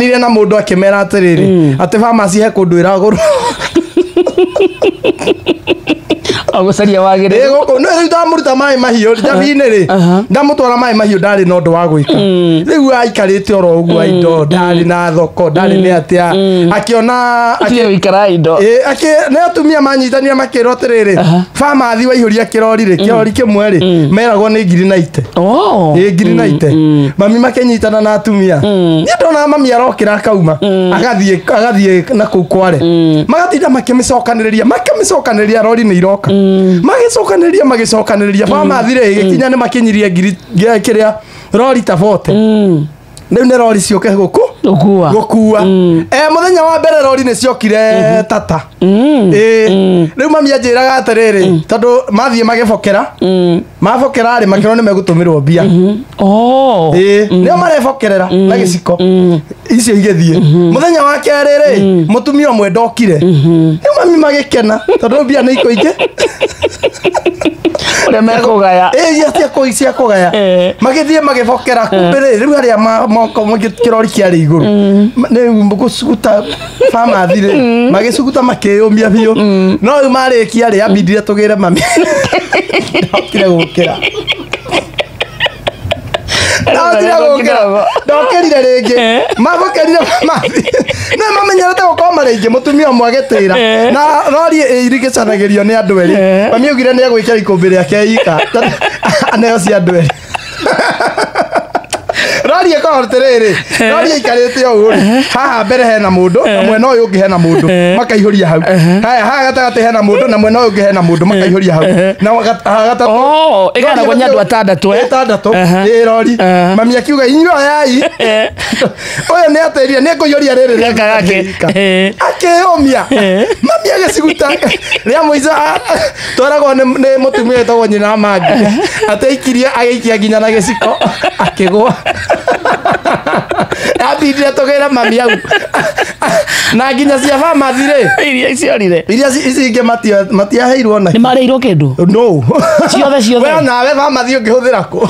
Macemanirie na mũndũ akĩmera atĩrĩrĩ atĩ pharmacy he kũndũ ĩragũrwo. Ogucaria wagĩrĩru. Gũkũ no rĩu ndamũruta maĩ mahiũ njabi-inĩ rĩ, ndamũtwara maĩ mahiũ ndarĩ na ũndũ wa gwĩka. Rĩu aikarĩte oro ũguo indo ndarĩ na thoko ndarĩ nĩ atĩa akĩona Atige gũikara indo. Nĩ atumia manyitanire makĩrwo atĩrĩrĩ bamathi waihũria kĩrori rĩ, kĩrori kĩmwe rĩ meragwo nĩ ngiri na ite. Oh. Ĩ ngiri na ite. Mami makĩnyitana na atumia. Niĩ ndona mami arokĩra akauma agathiĩ na kũu kware. Magatinda makĩmĩcokanĩrĩria rori nĩ iroka. Magĩcokanĩrĩria bamathi rĩ ĩgĩkinya nĩ makinyirie ngiri kĩrĩa rori ta 40. Rĩu nĩ rori ciũke gũkũ Gũkua. Gũkua. Mũthenya wa mbere rori nĩ ciokire tata. Rĩu mami anjĩraga atĩrĩrĩ tondũ mathiĩ magĩbokera. Mabokera rĩ makĩrwo nĩ megũtũmĩrwo mbia. Oh. Nĩo marebokerera na gĩciko icio igĩthiĩ. Mũthenya wa kerĩ rĩ mũtumia ũmwe ndokire. Rĩu mami magĩkena tondũ mbia nĩ ikũingĩ. Ũrĩa mekũgaya. Iria cia kũgaya. Magĩthiĩ magĩbokera kumbe rĩ rĩu arĩa moko kĩrori kĩarĩ igũrũ. Nĩ gũcuguta bamathi rĩ magĩcuguta makĩyũmia biũ. No rĩu marĩkia rĩ ambindire tũgĩre mami. Ndokire gũkĩra. Ndokire gũkĩra. Ndokĩrire rĩngĩ. Mabokerire bamathi. Nĩ mamenyerete gũkorwo marĩ aingĩ mũtumia ũmwe agĩtĩra. Na rori ĩirigĩcanagĩrio nĩ andũ erĩ. Mami augire nĩ egwĩkĩra ikũmbĩ rĩake ika. Aneo cia andũ erĩ. Rori ĩkorwo atĩrĩrĩ, rori ĩikarĩte ũũ rĩ, haha mbere hena mũndũ na mwena ũyũ ũngĩ hena mũndũ makaihũria hau. Haya haha gatagatĩ hena mũndũ na mwena ũyũ ũngĩ hena mũndũ makaihũria hau. Na haha gatatũ. Oh, ĩganagwo nĩ andũ atandatũ. Ĩtandatũ. Ĩ rori. Mami akiuga inyuĩ oyai. Ũyũ nĩ atĩrire nĩ ngũiyũria rĩrĩ Gaka gake. Akĩyũmia. Mami agĩciguta rĩa mũico twaragwo nĩ mũtumia wĩtagwo nyina Mangi. Ateikirie agĩikia nginya na gĩciko akĩgũa. Ambindire tũgĩre mami hau. Na nginya cia bamathi rĩ Iria ciorire. iria ici ingĩ matiaheirwo na Nĩ marĩirwo kĩndũ? No. Ciothe ciothe. We nawe bamathi ũngĩhũthĩra kũ?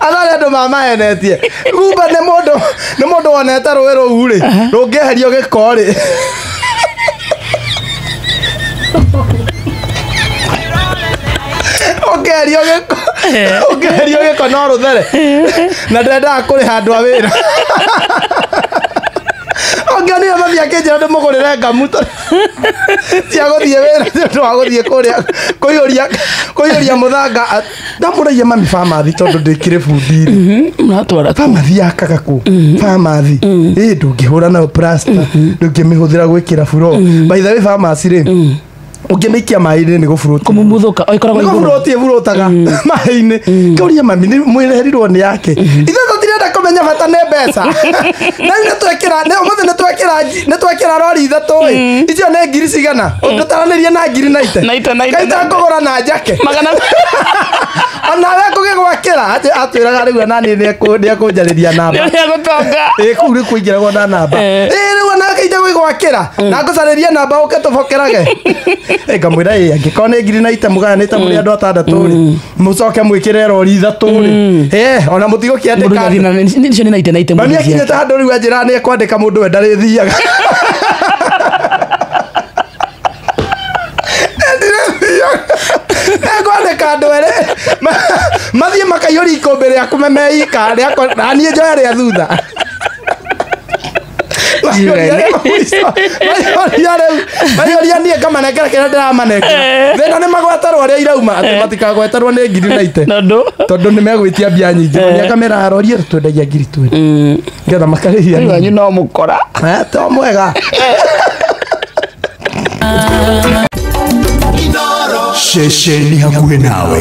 Atharĩ andũ mamahenetie. Kumbe nĩ mũndũ wonete rũĩ rũu rĩ rũngĩeherio gĩko rĩ. Ũngĩeherio gĩko. Ũngĩeherio gĩko no rũthere. Na ndendaga kũrĩha andũ a wĩra. Ũngĩonire mami akĩnjĩra ndĩmũgũrĩre ngamu cia gũthiĩ wĩra nĩ ũndũ wa gũthiĩ kũrĩa kũiyũria mũthanga. Ndamũragia mami bamathi tondũ ndĩkĩrĩ bundi rĩ. Mũratwara kũ? Bamathi yakaga kũ? Bamathi. Ĩ ndũngĩhũra nayo plaster, ndũngĩmĩhũthĩra gwĩkĩra floor. By the way pharmacy rĩ ũngĩmĩikia maĩ-inĩ nĩ gũburũti. Kũmumuthũka. O ĩkoragwo Nĩ igũrũ. gũburũti ĩburũtaga maĩ-inĩ. Ngauria mami nĩ mwĩreherirwo nĩ yake. Ithuĩ tũtirenda kũmenya bata nĩ mbeca. Na rĩu ũmũthĩ nĩ twekĩra rori ithatũ ĩ. Icio nĩ ngiri cigana? Ũndũtaranĩrie na ngiri na ite. Na ite, na ite, Kaita na ite. ngũgũra na njake. Magana. Onawe ngũgĩgwakĩra. Atwĩraga rĩu ona niĩ nĩ ekũnjarĩria namba. Nĩ egũtonga. Ĩ kũu nĩ kũingĩragwo na namba. Ĩ rĩu ona kaita gwĩgwakĩra. Na ngũcarĩrie namba ũke tũbokerage. Ngamwĩra ĩ angĩkorwo nĩ ngiri na ite mũgayanĩte mũrĩ andũ atandatũ rĩ mũcoke mwĩkĩre rori ithatũ rĩ. Ona mũtigũkĩandĩka Mũndũ andũ. icio nĩ na ite na ite Mami mũndũ akinyĩte handũ rĩu anjĩra nĩ ekwandĩka mũndũ we ndarĩthiaga. Ekwandĩka andũ erĩ mathiĩ makaihũria ikũmbĩ rĩaku memeika rĩakwa na niĩ njoe rĩa thutha. Maihũria niĩ ngamanengera kĩrĩa ndĩramanengera. Thĩna nĩ magweterwo arĩa irauma atĩ matikagweterwo nĩ ngiri na ite. Tondũ nĩ megwĩtia mbia nyingĩ. Mami akamera arori ĩyo twendagia ngiri 20. Nĩgetha makarĩhia. Rĩu wanyu no mũkora. To mwega. Ceceni hakuhĩ nawe.